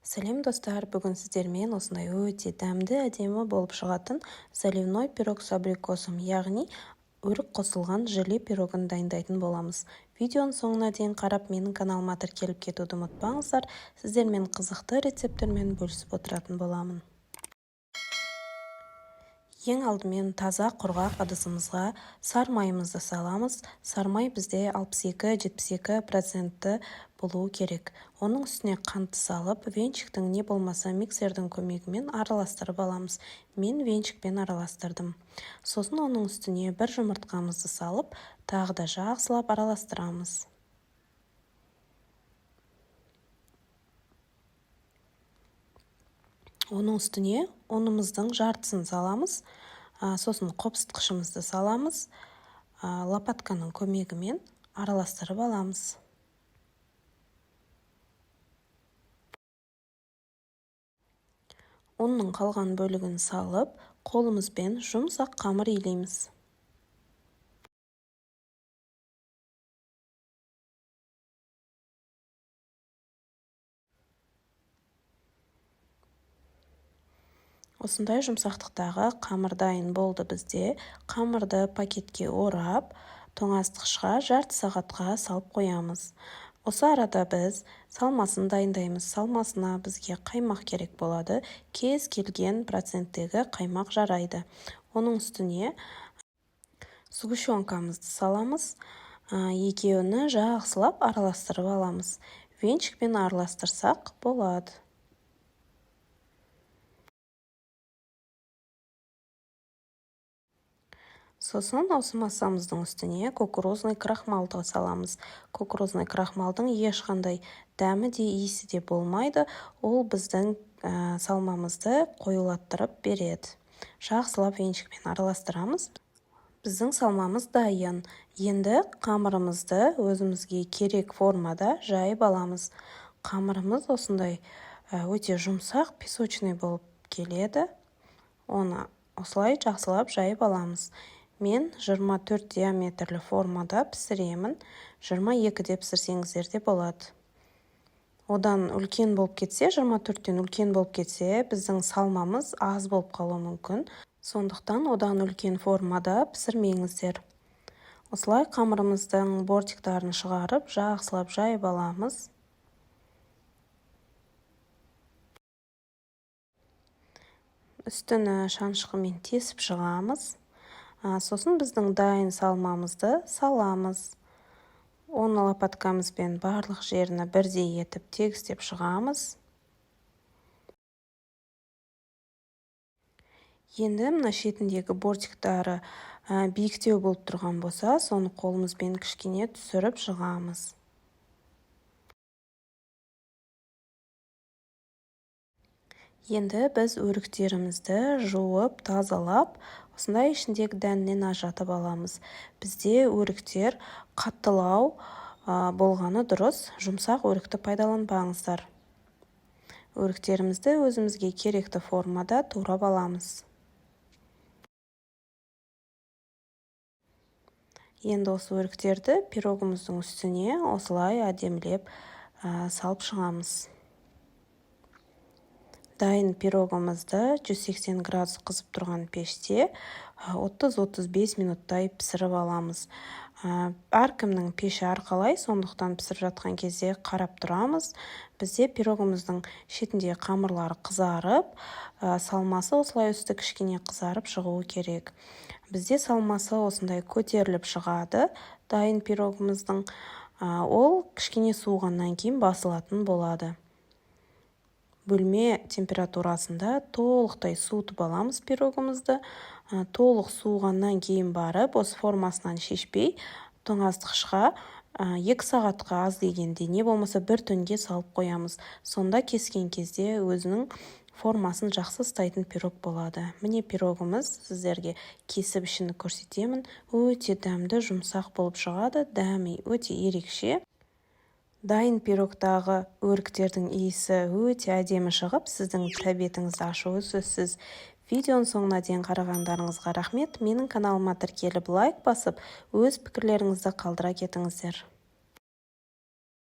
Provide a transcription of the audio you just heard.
Сәлем, достар! Бүгін сіздермен осындай өте дәмді, әдемі болып шығатын заливной пирог с абрикосом, яғни өрік қосылған желе пирогын дайындайтын боламыз. Видеоның соңына дейін қарап, менің каналыма тіркеліп кетуді ұмытпаңыздар. Сіздермен қызықты рецепттермен бөлісіп отыратын боламын. Ең алдымен таза құрғақ ыдысымызға сары майымызды саламыз. Сары май бізде 62-72 процентті болуы керек. Оның үстіне қантты салып, венчиктің не болмаса миксердің көмегімен араластырып аламыз. Мен венчикпен араластырдым. Сосын оның үстіне бір жұмыртқамызды салып, тағы да жақсылап араластырамыз. Оның үстіне ұнымыздың жартысын саламыз, сосын қопсытқышымызды саламыз, лопатканың көмегімен араластырып аламыз. Ұнның қалған бөлігін салып, қолымызбен жұмсақ қамыр илейміз. Осындай жұмсақтықтағы қамыр дайын болды бізде. Қамырды пакетке орап, тоңазытқышқа жарты сағатқа салып қоямыз. Осы арада біз салмасын дайындаймыз. Салмасына бізге қаймақ керек болады. Кез келген проценттегі қаймақ жарайды. Оның үстіне сгущенкамызды саламыз. Екеуіні жақсылап араластырып аламыз. Венчикпен араластырсақ болады. Сосын осы массамыздың үстіне кукурузный крахмалды саламыз. Кукурузный крахмалдың ешқандай дәмі де, иісі де болмайды. Ол біздің салмамызды қоюлаттырып береді. Жақсылап венчикпен араластырамыз. Біздің салмамыз дайын. Енді қамырымызды өзімізге керек формада жайып аламыз. Қамырымыз осындай өте жұмсақ, песочный болып келеді. Оны осылай жақсылап жайып аламыз. Мен 24 диаметрлі формада пісіремін. 22-де пісірсеңіздер де болады. Одан үлкен болып кетсе, 24-тен үлкен болып кетсе, біздің салмамыз аз болып қалуы мүмкін. Сондықтан одан үлкен формада пісірмеңіздер. Осылай қамырымыздың бортиктарын шығарып, жақсылап жайып аламыз. Үстіні шанышқымен тесіп шығамыз. Сосын біздің дайын салмамызды саламыз. Оны лопаткамызбен барлық жеріне бірдей етіп тегістеп шығамыз. Енді мына шетіндегі бортиктары биіктеу болып тұрған болса, соны қолымызбен кішкене түсіріп шығамыз. Енді біз өріктерімізді жуып, тазалап, осындай ішіндегі дәнінен ажыратып аламыз. Бізде өріктер қаттылау болғаны дұрыс, жұмсақ өрікті пайдаланбаңыздар. Өріктерімізді өзімізге керекті формада турап аламыз. Енді осы өріктерді пирогымыздың үстіне осылай әдемілеп салып шығамыз. Дайын пирогымызды 180 градус қызып тұрған пеште 30-35 минуттай пісіріп аламыз. Әркімнің пеші әрқалай, сондықтан пісіріп жатқан кезде қарап тұрамыз. Бізде пирогымыздың шетінде қамырлары қызарып, салмасы осылай үсті кішкене қызарып шығуы керек. Бізде салмасы осындай көтеріліп шығады дайын пирогымыздың. Ол кішкене суығаннан кейін басылатын болады. Бөлме температурасында толықтай суытып аламыз пирогымызды. Толық суығаннан кейін барып, осы формасынан шешпей, тоңазытқышқа 2 сағатқа аз дегенде, не болмаса бір түнге салып қоямыз. Сонда кескен кезде өзінің формасын жақсы ұстайтын пирог болады. Міне, пирогымыз, сіздерге кесіп ішін көрсетемін. Өте дәмді, жұмсақ болып шығады, дәмі өте ерекше. Дайын пирогтағы өріктердің иісі өте әдемі шығып, сіздің тәбетіңізді ашуы сөзсіз. Видеоның соңына дейін қарағандарыңызға рахмет. Менің каналыма тіркеліп, лайк басып, өз пікірлеріңізді қалдыра кетіңіздер.